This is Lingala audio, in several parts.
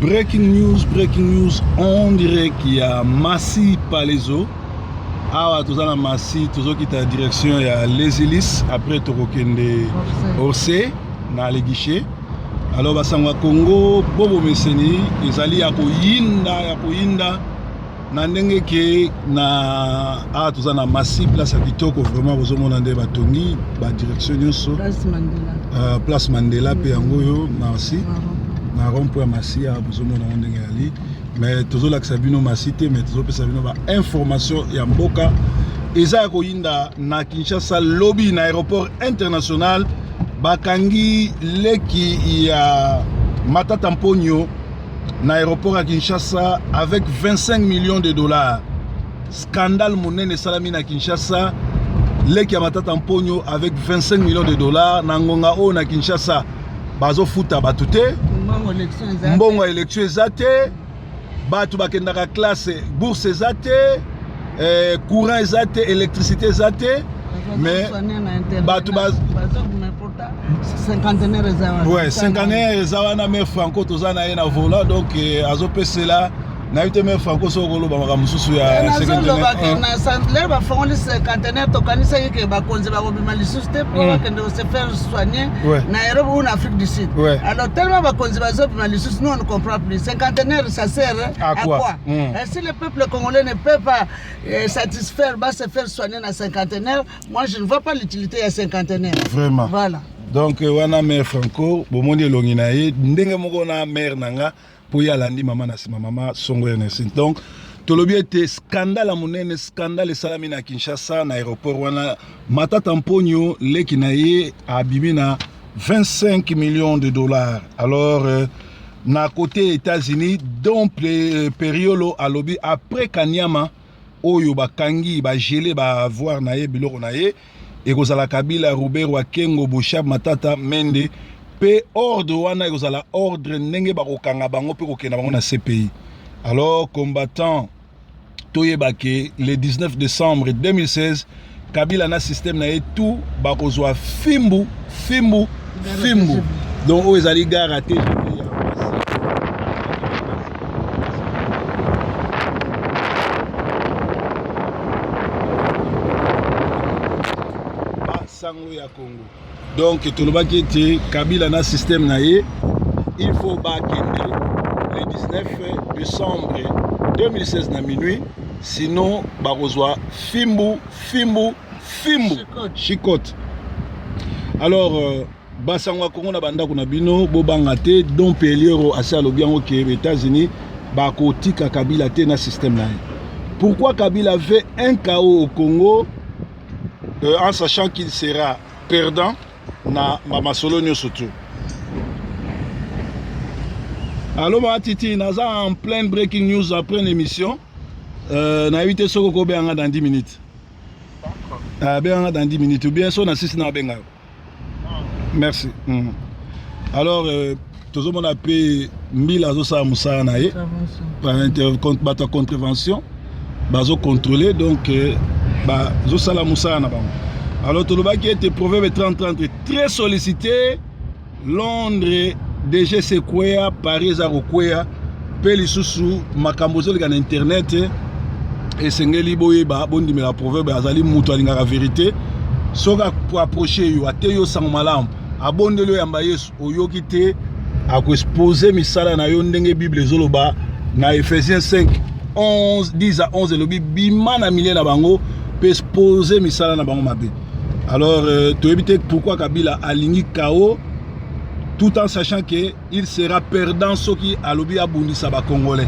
Breaking news, breaking news en direct ya Massi Palaiso. Awa toza na Massi, tozokita direction ya Les Ilis, après tokokende Orsay na le guichet. Alors basango ya Congo bobo meseni ezali ya koyinda ya koyinda na ndenge ke na awa toza na Massi, place ya kitoko vraiment, bozomona nde batongi ba direction nyonso Place Mandela. Place Mandela mpe yango oyo Massi na rond point Massi awa bozomona yango ndenge yali, mais tozolakisa bino Massi te, mais tozopesa bino ba information ya mboka eza ya koyinda na Kinshasa. Lobi na aéroport international bakangi leki ya Matata Mponyo na aéroport ya Kinshasa avec 25 millions de dollars. Scandale monene esalami na Kinshasa, leki ya Matata Mponyo avec 25 millions de dollars. Na ngonga oyo na Kinshasa bazofuta bato te, mbongo ya élection eza te, bato bakendaka classe bourse eza te, courant eza te, électricité eza te, mais bato ba cinquantenaire eza wana. Ouais, cinquantenaire eza wana. Mare Franco toza na ye na volant, donc azopesela nayebi te. Mare Franco, soki okoloba makambo mosusu ya Nazolobake na lere bafongoli cinquantenaire, tokanisaki ke bakonzi bakobima lisusu te mpo bakende se faire soigner na Europe ou na Afrique du Sud. Alors tellement bakonzi bazobima lisusu, nous on ne comprend plus. Cinquantenaire, ça sert à quoi? À quoi? Si le peuple congolais ne peut pas satisfaire, va se faire soigner na cinquantenaire, moi je ne vois pas l'utilité ya cinquantenaire. Vraiment. Voilà. Donc wana mare Franco, bomoni elongi na ye ndenge moko na mare na nga mpo ye alandi mama na nsima, mama Songo Ernestine. Donc tolobi ete scandale ya monene, scandale esalami na Kinshasa na aéroport wana. Matata Mponyo, leki na ye abimi na 25 millions de dollars. Alors na côté États-Unis, Don Periolo alobi après Kanyama oyo bakangi, bageler ba avoirs na ye, biloko na ye, ekozala Kabila, Ruberwa, Kengo, Boshab, Matata, Mende mpe ordre wana ekozala ordre ndenge bakokanga bango mpe kokenda bango na CPI. Alors combattant, toyeba ke le 19 décembre 2016, Kabila na système na ye tout bakozwa fimbu, fimbu, fimbu. Donc oyo ezali gare ya TGV ya Massi. Basango ya Congo, donc tolobaki ete Kabila na système na ye, il faut bakende le 19 décembre 2016 na minuit, sinon bakozwa fimbu, fimbu, fimbu, chicote. Alors basango ya Kongo, na bandako na bino, bobanga te. Don Peliero asi alobi yango ke États-Unis bakotika Kabila te na système na ye. Pourquoi Kabila veut un chaos au Congo en sachant qu'il sera perdant na bamasolo nyonso tu? Allo mama Titi, naza en pleine breaking news après une émission. Nayebi te soki okobenganga dans 10 minutes. Benganga dans 10 minutes ou bien so na sisi na abenga yo. Merci. Alors tozomona mpe mbila azosala mosala na ye, bato ya contravention bazocontrôle, donc bazosala mosala na bango. Alors tolobaki ete proverbe 30 30 très sollicité. Londres DGC ekweya, Paris eza kokweya mpe lisusu makambo ezoleka na internet. Esengeli boyeba, bondimela proverbe. Azali moto alingaka vérité. Soki approche yo, ate yo sango malamu, abondeli yo, yamba Yesu, oyoki te, akoexpose misala na yo ndenge Bible ezoloba na Ephésiens 5 11, 10 à 11. Elobi bima na milieu na bango mpe expose misala na bango mabe. Alors toyebi te pourquoi Kabila alingi chaos tout en sachant que il sera perdant soki alobi abundisa bacongolais.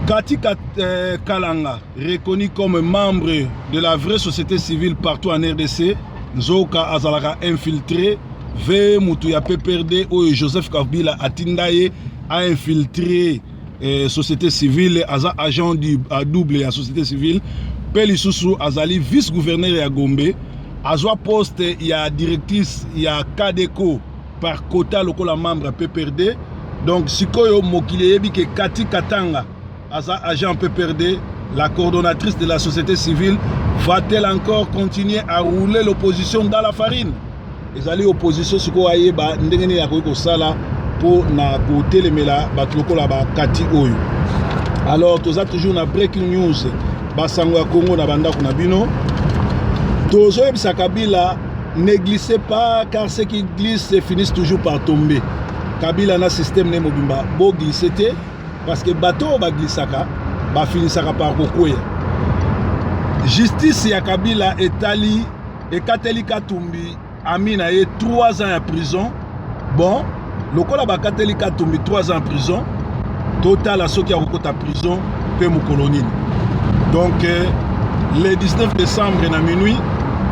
Kati Kalanga, reconnu comme membre de la vraie société civile partout en RDC, nzoka azalaka infiltré ve mutu ya PPRD oyo Joseph Kabila atinda ye ainfiltré société civile. Aza agent du double ya société civile mpe lisusu azali vice gouverneur ya Gombe. Azwa poste ya directrice ya Cadeco par quota lokola membre ya PPRD. Donc sikoyo mokili eyebi ke Kati Katanga aza agent PPRD. La coordonnatrice de la société civile va-t-elle encore continuer à rouler l'opposition dans la farine? Ezali opposition sikoyo ayeba ndenge nini akoki kosala. mpo na kotelemela bato lokola bakati oyo. Alors toza toujours na breaking news, basango ya Congo na bandako na bino. Tozoyebisa Kabila, ne glissez pas, car ceux qui glissent finissent toujours par tomber. Kabila na système ne mobimba, bo glisser te, parce que bato oyo baglisaka bafinisaka par kokweya. Justice ya Kabila etali ekateli Katumbi ami na ye 3 ans ya prison. Bon, lokola bakateli Katumbi 3 ans ya prison, totala soki akokota prison mpe mokolo nini. Donc le 19 décembre na minuit,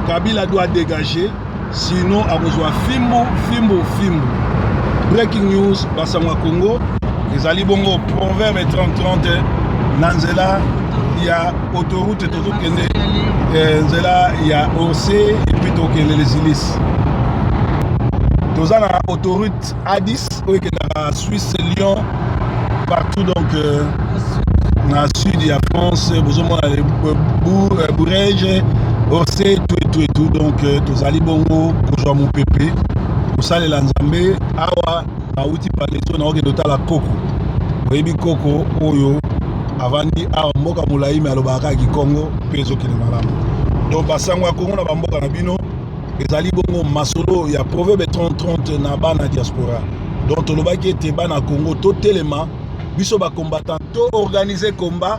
Kabila doit dégager, sinon akozwa fimbu fimbu fimbu. Breaking news, basango ya Congo, ezali bongo Proverbe 3030 na nzela ya autoroute. Tozokende nzela ya Orsay et puis tokende Les Ulis. Toza na autoroute A10 oyo ekendaka Suisse, Lyon, partout. Donc na sud ya France, bozomona Bourges, Orsay, tout et tout et tout. Donc tozali bongo kozwa mopepe, kosalela Nzambe. Awa nauti Palaiseau, naokende otala koko. Oyebi koko oyo avandi awa mboka molai, me alobaka kaka kikongo mpe ezokende malamu. Donc basango ya Kongo na bamboka na bino, ezali bongo masolo ya Proverbe 3030 na bana diaspora. Donc tolobaki ete bana Congo totelema, biso bacombattant, toorganiser combat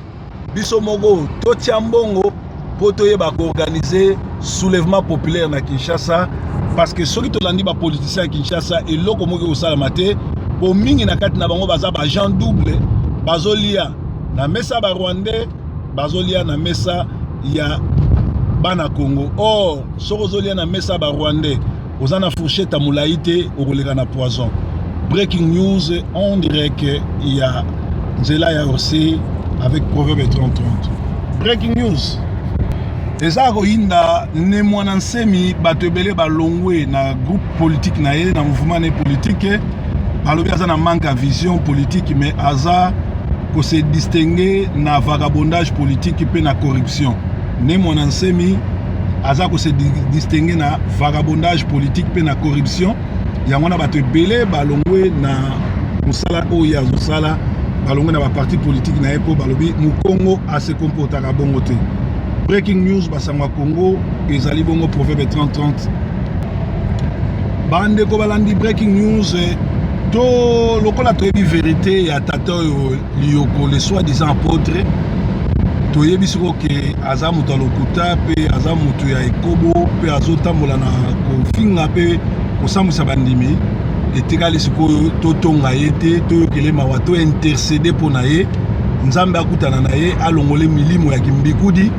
biso moko, totia mbongo mpo toyeba koorganiser soulèvement populaire na Kinshasa, parce que soki tolandi bapoliticien ya Kinshasa, eloko moko ekosalama te, mpo mingi na kati na bango baza baagent double, bazolia na mesa ya Barwandais, bazolia na mesa ya bana Congo. Or soki ozolia na mesa ya Barwandais, oza na fourchette ya molai te, okoleka na poison. Breaking news en direct ya nzela ya Orsay avec Proverbe 3030. Breaking news eza koyinda Ne Mwana Nsemi. Bato ebele balongwe na groupe politique na ye, na mouvement ne politique. Balobi aza na manque ya vision politique, mais aza kose distinguer na vagabondage politique mpe na corruption. Ne Mwana Nsemi aza kose distinguer na vagabondage politique mpe na corruption. Yango wana bato ebele balongwe na mosala oyo azosala, balongwe na baparti politique na ye, mpo balobi mokongo ase comportaka bongo te. Breaking news, basango ya Congo, ezali bongo Proverbe 3030. Bandeko balandi breaking news, to lokola toyebi vérité ya tata oyo Liyoko, le soi-disant apôtre, toyebi siko ke aza moto ya lokuta mpe aza moto ya ekobo mpe azotambola na kofinga mpe kosambwisa bandimi. Etikali sikoyo totonga ye te, toyokele mawa, tointercéder mpo na ye, Nzambe akutana na ye, alongole milimo ya kimbikudi,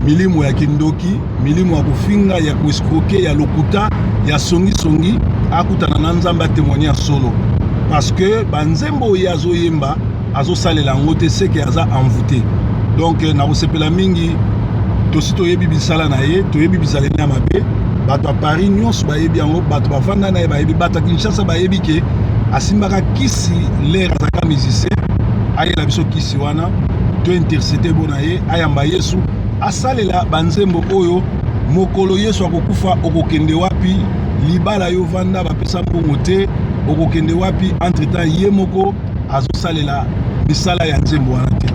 milimo ya kindoki, milimo ya kofinga, ya koescroquer, ya lokuta, ya songisongi. Akutana na Nzambe, atémoigner ya solo, parce que banzembo oyo azoyemba, azosalela yango te, seke aza envoûté. Donc nakosepela mingi. Tosi toyebi bisala na ye, toyebi bizaleli ya mabe. Bato ya Paris nyonso bayebi yango, bato bavanda na ye bayebi, bato ya Kinshasa bayebi ke asimbaka kisi lere azalaka musicien. Ayela biso kisi wana, to intercéder mpo na ye, ayamba Yesu, asalela banzembo oyo. Mokolo Yesu akokufa, okokende wapi? Libala yo vanda, bapesa mbongo te, okokende wapi? Entre temps ye moko azosalela misala ya nzembo wana te.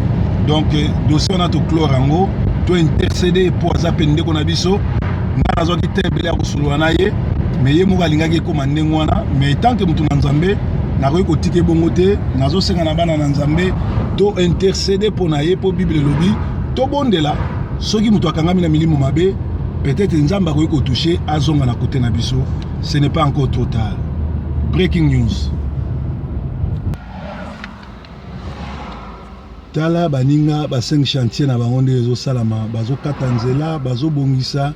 Donc dossier wana toclore yango, to intercéder mpo aza mpe ndeko na biso. Nga nazwaki te ebele ya kosolola na ye, mais ye moko alingaki ekóma ndenge wana. Mais tant que moto na Nzambe, nakoki kotika ebongo te. Nazosenga na bana na Nzambe to intercéder mpo na ye, mpo Bible elobi tobondela. Soki moto akangami na milimo mabe, peut-être Nzambe akoki kotoucher, azonga na kote na biso. Ce n'est pas encore trop tard. Breaking news, tala baninga ba 5 chantier na bango nde ezosalama, bazokata nzela, bazobongisa.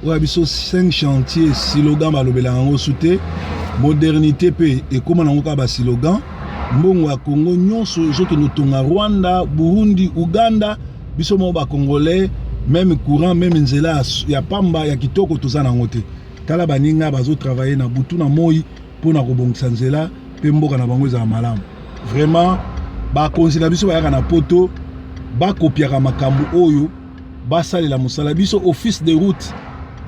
Oyo ya biso 5 chantier, slogan balobelaka yango su te. Modernité mpe ekóma nango kaka baslogan. Mbongo ya Kongo nyonso ezokende otonga Rwanda, Burundi, Uganda. Biso moko bacongolais, même courant, même nzela ya pamba ya kitoko toza nango te. Tala baninga bazotravailler na butu na moi mpona kobongisa nzela mpe mboka na bango ezala malamu. Vraiment, bakonzi na biso bayaka na Poto, bakopiaka makambo oyo, basalela mosala. Biso office de route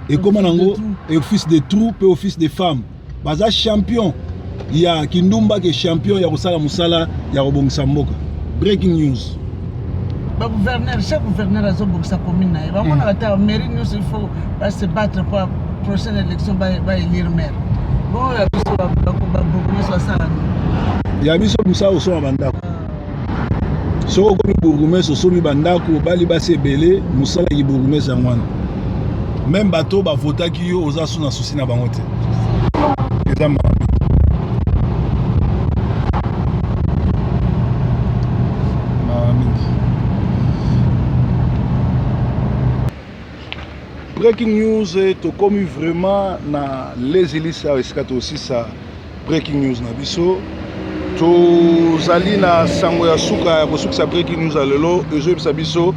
ekóma nango office de trou mpe office de femme. Baza champion. Ya kindumba ke champion ya kosala mosala ya kobongisa mboka. Breaking news. Ba gouverneur, chaque gouverneur azobongisa commune na ye. Bamonaka te mairie nyonso, il faut ba se battre pour prochaine élection ba élire maire. Bongo ya biso, babourgmestre basala nini? Ya biso mosala, osomba bandako. Soki okomi bourgmestre, osombi bandako, obali basi ebele. Mosala ya bourgmestre yango wana. Même bato bavotaki yo, oza su na souci na bango te. Eza mawa mingi, mawa mingi. Breaking news, tokomi vraiment na Les Ulis, awa esika tosisa breaking news na biso. Tozali na sango ya suka ya kosukisa breaking news ya lelo. Ezoyebisa biso,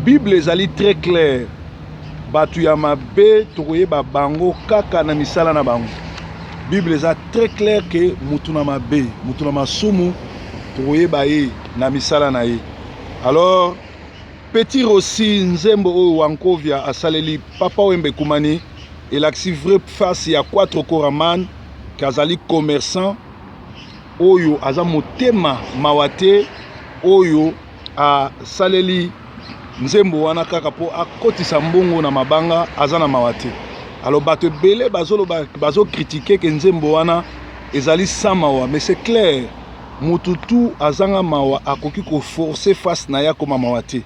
Bible ezali très clair: bato ya mabe, tokoyeba bango kaka na misala na bango. Bible eza très clair ke mutu na mabe, mutu na masumu, tokoyeba ye na misala na ye. Alors, Petit Rossi, nzembo oyo Wankovia asaleli Papa Wemba ekumani, elakisi vraie face ya Quatro Koraman, ke azali commerçant oyo aza motema mawa te, oyo asaleli nzembo wana kaka mpo akotisa mbongo na mabanga, aza na mawa te. Alors, bato ebele bazoloba, bazocritiquer ke nzembo wana ezali sans mawa, mais c'est clair, mutu tu azanga mawa akoki koforcer face na ye akoma mawa te.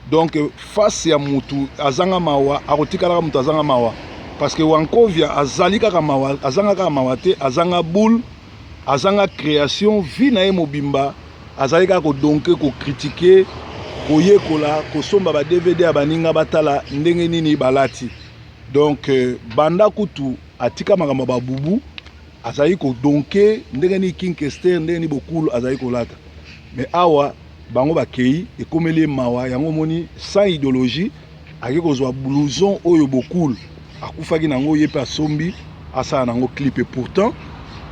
Donc face ya mutu azanga mawa akotikalaka mutu azanga mawa, parce que Wankovia azali kaka mawa, azanga kaka mawa te, azanga boule, azanga création. Vie na ye mobimba azali kaka kodonke, kocritiquer, koyekola kosomba ba DVD ya baninga, batala ndenge nini balati. Donc banda kutu atika makambo ya babubu, azali kodonke ndenge nini King Kester, ndenge nini Bokulu azali kolata. Mais awa bango bakei, ekomeli ye mawa. Yango omoni, sans idéologie, ake kozwa blouson oyo Bokulu akufaki nango, ye mpe asombi, asala nango clip. Et pourtant,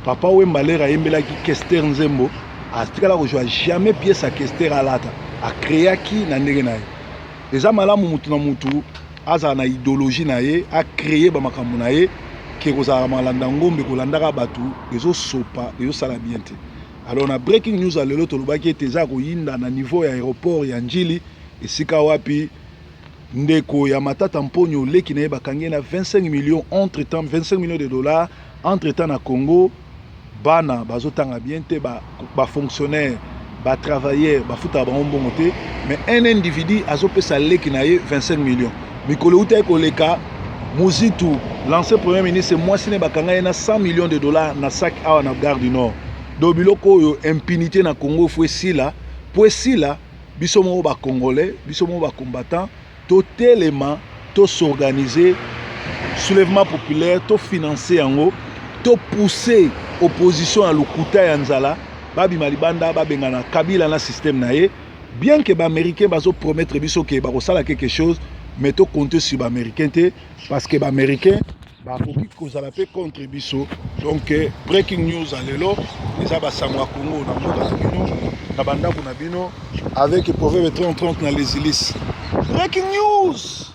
Papa Wemba, lere ayembelaki Kester nzembo, atikala kozwa jamais pièce ya Kester alata, acréaki na ndenge na ye. Eza malamu mutu na mutu azala na idéologie na ye, acréer bamakambo na ye, ke kozalaka malanda ngombe, kolandaka bato, ezosopa, ezosala bien te. Alors, na breaking news ya lelo, tolobaki ete eza koyinda na niveau ya aéroport ya Njili, esika wapi ndeko ya Matata Mponyo, leki na ye, bakangi ye na 25 millions entre temps, 25 millions de dollars. Entre temps, na Congo, bana bazotanga bien te, bafonctionnaire, ba batravailleur bafutaka bango mbongo te, mais un individu azopesa leki na ye 25 millions. Mikolo eutaki koleka, Muzitu, l'ancien premier ministre, mwasi ne bakanga ye na 100 millions de dollars na sac awa na Gare du Nord. Donc biloko oyo, impunité na Congo, faut esila. Po esila, biso moko bacongolais, biso moko bacombattant, totelema, tos'organiser soulèvement populaire, tofinancer yango, topousser opposition ya lokuta ya nzala babima libanda, babengana Kabila na système na ye. Bien que baaméricain bazopromettre biso ke bakosala quelque chose, mais tocompte sur baaméricain te, parce que baaméricain bakoki kozala mpe contre biso. Donc breaking news ya lelo eza basango ya Congo na mboka na bino, na bandako na bino, avec Proverbe 30 30 na Les Ulis. Breaking news.